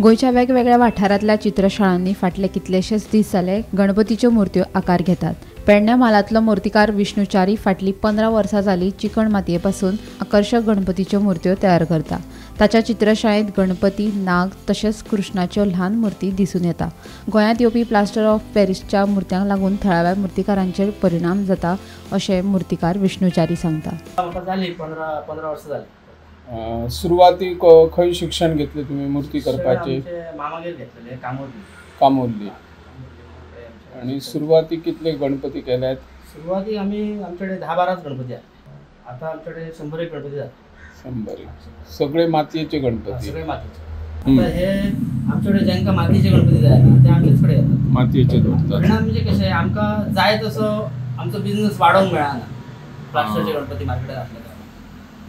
गोंयच्या वेगवेगळ्या वाठारांतल्या चित्रशाळांनी फाटले कितलेशेच दीस जाले गणपतीच्यो मूर्त्यो आकार घेतात. पेडण्या म्हालांतलो मूर्तिकार विष्णू च्यारी फाटलीं 15 वर्सां जाली चिकण मातये पासून आकर्शक गणपतीच्यो मूर्त्यो तयार करता. ताच्या चित्रशाळेंत गणपती, नाग तशेंच कृष्णाच्यो ल्हान मूर्ती दिसून येता. गोंयांत येवपी प्लास्टर ऑफ पॅरिसच्या मूर्त्यांक लागून थळाव्या मूर्तिकारांचेर परिणाम जाता अशें मूर्तिकार विष्णू च्यारी सांगता. 15 वर्सां जाली. सुरवातीक खंय शिक्षण घेतले तुम्ही मूर्ती करपाचे? मामागेर घेतलेले, कामोर्ली. कामोर्ली. आणि सुरवातीक कितले गणपती केल्यात? सुरवातीक आमी आमच्याकडे 10-12 गणपती आहेत. आता आमच्याकडे 100 गणपती जातात. 100 सगळे मातयेचे गणपती? सगळे मातयेचे. आता हे आमच्याकडे ज्यांका मातयेचे गणपती जाय ना ते आमचेच कडेन येतात, मातयेचे दवरतात. परिणाम म्हणजे कशें, आमकां जाय तसो आमचो बिझनस वाडोवंक मेळना. प्लास्टरचे गणपती मार्केटात असले कारणान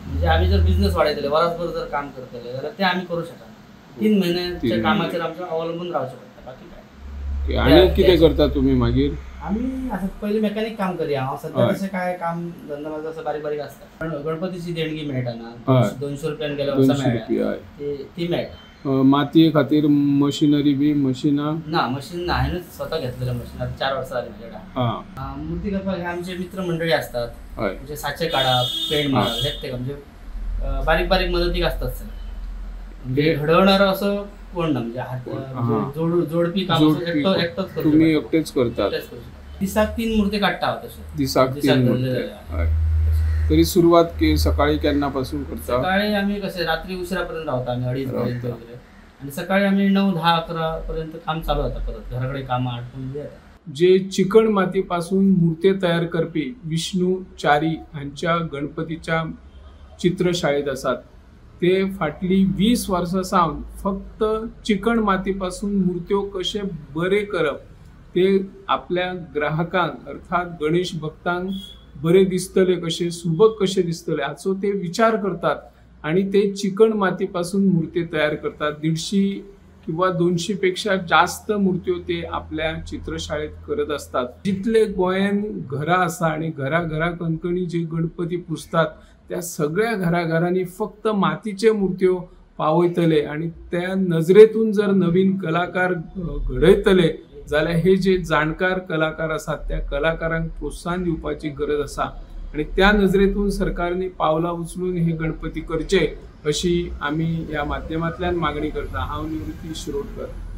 म्हणजे आमी जर बिझनस वाडयतले, वरसभर जर काम करतले जाल्यार ते आमी करूं शकना. 3 म्हयन्याच्या कामाचेर आमकां अवलंबून रावचें पडटा, बाकी काय. आनी कितें करता तुमी मागीर? आमी आतां पयलीं मेकॅनीक काम करी हांव, सद्या तशें काय काम धंदो म्हाजो असो बारीक बारीक आसता. पण गणपतीची देणगी मेळटा ना, 200 रुपयान गेल्या वर्सा मेळ्ळ्या ती मेळटा. मातये खातीर मशिनरी बी मशिनां ना? मशीन ना, हांवेंच स्वता घेतलेलें मशीन. आतां 4 वर्सां जालीं म्हजे कडेन. मूर्ती करपाक हे आमचे मित्र मंडळी आसतात, म्हणजे साचे काडप, पेंट मारप, हेच ते म्हणजे बारीक बारीक मदतीक आसतात सगळे. म्हणजे घडवणारो असो कोण ना, म्हणजे हात जोडपी काम एकटोच करता. तुम्ही एकटेच करतात? दिसाक 3 मूर्ती काडटा हांव. तशें दिसाक 3 मूर्ती. तरी सुरवात सकाळी केन्ना पासून करता? सकाळी आमी कशें रात्री उशिरा पर्यंत रावता आमी, 2:30 पर्यंत वगैरे. आनी सकाळी आमी 9, 10, 11 पर्यंत काम चालू जाता. परत घरा कडेन कामां आटपून येता. जे चिकण माती पासून मूर्ती तयार करपी विष्णू च्यारी हांच्या गणपतीच्या चित्रशाळेत आसात. ते फाटली 20 वर्सां सावन फक्त चिकण माती पासून मूर्त्यो कशे बरे करप ते आपल्या ग्राहकांक अर्थात गणेश भक्तांक बरे दिसतले कशे, सुबक कशे दिसतले हाचो ते विचार करतात आणि ते चिकण माती पासून मूर्ती तयार करतात. 150 किंवा 200 पेक्षा जास्त मूर्त्यो ते आपल्या चित्रशाळेत करत असतात. जितले गोंयान घरां आसा आणि घरा कणकणी जे गणपती पुजतात त्या सगळ्या घराघरांनी फक्त मातीचे मूर्त्यो पावयतले आणि त्या नजरेतून जर नवीन कलाकार घडयतले जाल्यार हे जे जाणकार कलाकार आसात त्या कलाकारांक प्रोत्साहन दिवपाची गरज आसा आणि त्या नजरेतून सरकारने पावलां उचलून हे गणपती करचे अशी आमी ह्या माध्यमांतल्यान मागणी करता. हांव निवृत्ती शिरोडकर.